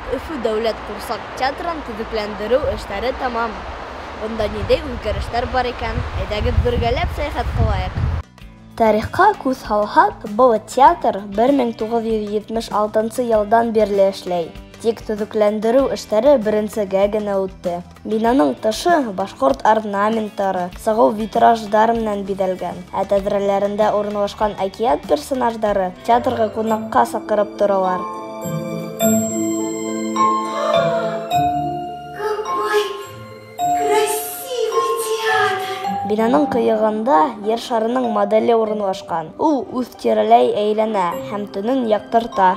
Өфө дәүләт ҡурсаҡ театрын төҙөкләндереү эштәре тамам. Бында ниндәй үҙгәрештәр бар икән? Әйҙәгеҙ бергәләп сәйәхәт ҡылайыҡ. Тарихҡа күҙ һалһаҡ, был театр 1976 йылдан бирле эшләй. Тик төҙөкләндереү эштәре беренсегә генә үтте. Бинаның тышы башҡорт орнаменттары, сағыу витраждар менән биҙәлгән. Ә тәҙрәләрендә урынлашҡан әкиәт персонаждары театрға ҡунаҡҡа саҡырып торалар. Какой красивый театр! Бинаның ҡыйығында ер шарының моделе урынлашҡан. Ул үҙ тирәләй әйләнә һәм төнөн яҡтырта.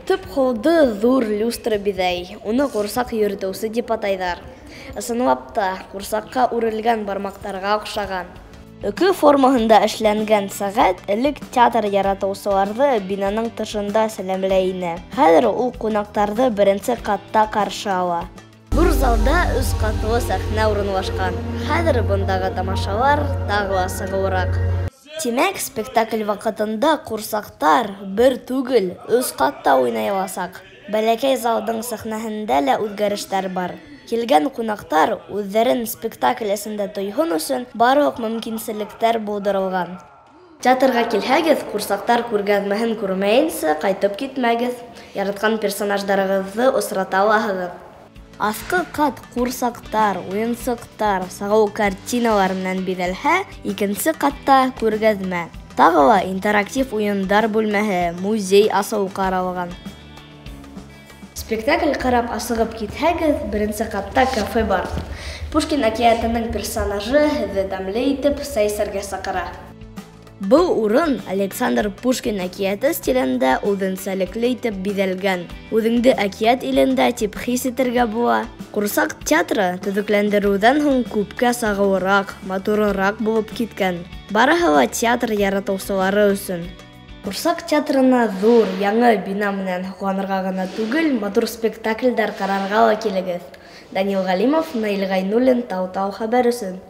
Төп холды ҙур люстра биҙәй, уны ҡурсаҡ йөрөтөүсе тип атайҙар. Ысынлап та, ҡурсаҡҡа үрелгән бармаҡтарға оҡшаған. Өкө формаһында эшләнгән сәғәт элек театр яратыусыларҙы бинаның тышында сәләмләй ине. Хәҙер ул ҡунаҡтарҙы беренсе ҡатта ҡаршы ала. Ҙур залда өс ҡатлы сәхнә урынлашҡан. Хәҙер бындағы тамашалар тағы ла сағыуыраҡ. Тимәк, спектакль ваҡытында ҡурсаҡтар бер түгел, өс ҡатта уйнай аласаҡ. Бәләкәй залдың сәхнәһендә лә үҙгәрештәр бар. Килгән ҡунаҡтар үҙҙәрен спектакль эсендә тойһон өсөн барлыҡ мөмкинселектәр булдырылған. Театрға килһәгеҙ, ҡурсаҡтар күргәҙмәһен күрмәйенсә ҡайтып китмәгеҙ. Яратҡан персонаждарығыҙҙы осрата алаһығыҙ. Аҫҡы ҡат ҡурсаҡтар, уйынсыҡтар, сағыу картиналар менән биҙәлһә, икенсе ҡатта күргәҙмә. Тағы ла интерактив уйындар бүлмәһе, музей асыу ҡаралған. Спектакль ҡарап асығып китһәгеҙ, беренсе ҡатта кафе бар. Пушкин әкиәтенең персонажы һеҙҙе тәмле итеп сәй эсергә саҡыра. Был урын Александр Пушкин әкиәте стилендә үҙенсәлекле итеп биҙәлгән. Үҙеңде әкиәт илендә тип хис итергә була. Ҡурсаҡ театры төҙөкләндереүҙән һуң күпкә сағыуыраҡ, матурыраҡ булып киткән. Барыһы ла театр яратыусылары өсөн. Ҡурсаҡ театрына ҙур, яңы бина менән һоҡланырға ғына түгел, матур спектаклдәр ҡарарға ла килегеҙ. Данил Ғәлимов, Наил Ғәйнуллин, Тау-Тау хәбәр өсөн.